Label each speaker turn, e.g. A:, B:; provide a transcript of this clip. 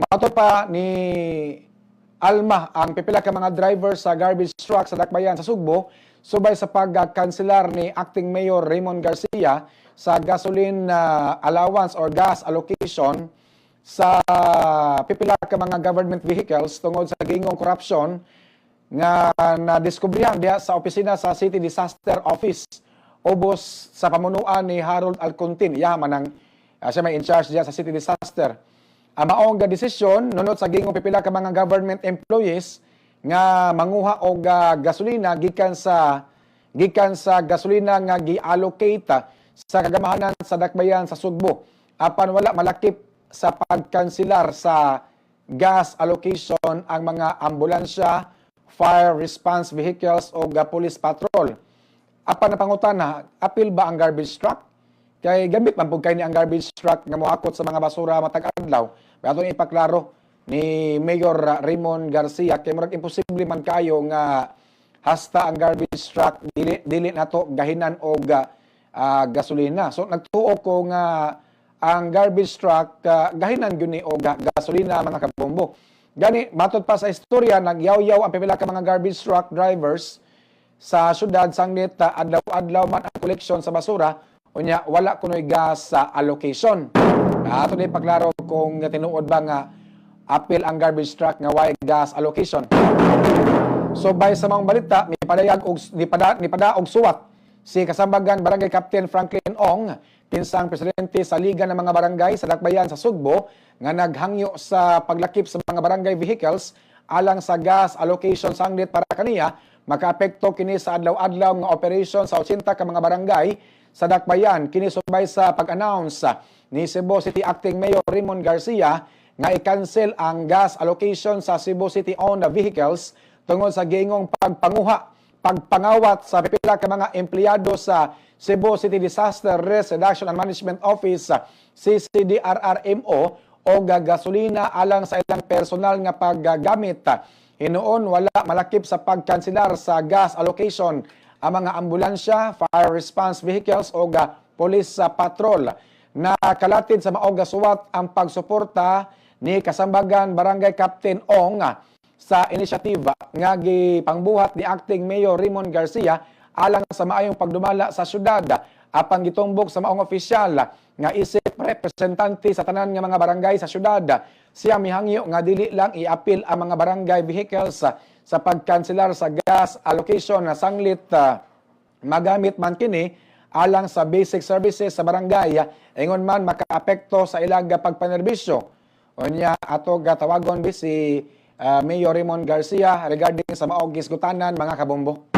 A: Mato pa ni Alma ang pipila ka mga driver sa garbage truck sa Dakbayan sa Sugbo subay sa pagkanselar ni Acting Mayor Raymond Garcia sa gasoline allowance or gas allocation sa pipila ka mga government vehicles tungod sa giingong corruption nga nadiskubrihan diha sa opisina sa City Disaster Office ubos sa pamunuan ni Harold Alcontin. Iya man ang siya may in charge diha sa City Disaster. Ang maong nga desisyon nunot sa giingong pipila ka mga government employees nga manguha og gasolina gikan sa gasolina nga gi-allocate sa kagamahanan sa Dakbayan sa Sugbo. Apan wala malakip sa pagkanselar sa gas allocation ang mga ambulansya, fire response vehicles o police patrol. Apan napangutana, apil ba ang garbage truck? Kay gamit man pud kay ni ang garbage truck nga moakot sa mga basura matag adlaw. Ato ipaklaro ni Mayor Raymond Garcia kay murag imposible man kayo nga hasta ang garbage truck dili dili nato gahinan og gasolina. So nagtuo ko nga ang garbage truck gahinan gyud ni og gasolina, mga kabombo. Gani matod pa sa istorya, nagyaw-yaw ang pipila ka mga garbage truck drivers sa syudad sanglit adlaw-adlaw man ang koleksyon sa basura, unya wala kunoy gas sa allocation. Ato ni paklaro kung tinuod ba nga apil ang garbage truck nga way gas allocation. So bay sa mga balita, mipadayag og nipada og suwat si Kasambagan Barangay Captain Franklin Ong, pinsang presidente sa Liga ng mga Barangay sa Dakbayan sa Sugbo, nga naghangyo sa paglakip sa mga barangay vehicles alang sa gas allocation sanglit para kaniya makaapekto kini sa adlaw-adlaw nga operation sa 80 ka mga barangay sa Dakbayan. Kini subay sa pag-announce ni Cebu City Acting Mayor Raymond Garcia nga i-cancel ang gas allocation sa Cebu City owned vehicles tungod sa giingong pagpanguha, pagpangawat sa pipila ka mga empleyado sa Cebu City Disaster Risk Reduction and Management Office, CCDRRMO, o gasolina alang sa ilang personal nga paggamit. Hinuon wala malakip sa pagkanselar sa gas allocation ang mga ambulansya, fire response vehicles o police patrol. Nakalatid sa maong suwat ang pagsuporta ni Kasambagan Barangay Captain Ong sa inisyatiba nga gipangbuhat ni Acting Mayor Raymond Garcia alang sa maayong pagdumala sa syudad. Apan gitumbok sa maong opisyal nga isip representante sa tanan nga mga barangay sa syudad, siya mihangyo nga dili lang iapil ang mga barangay vehicles sa pagkanselar sa gas allocation na sanglit magamit man kini alang sa basic services sa barangay, ingon man makaapekto sa ilang pagpanerbisyo. Unya ato gatawagon bi si Mayor Raymond Garcia regarding sa maong gisgutanan, mga kabombo.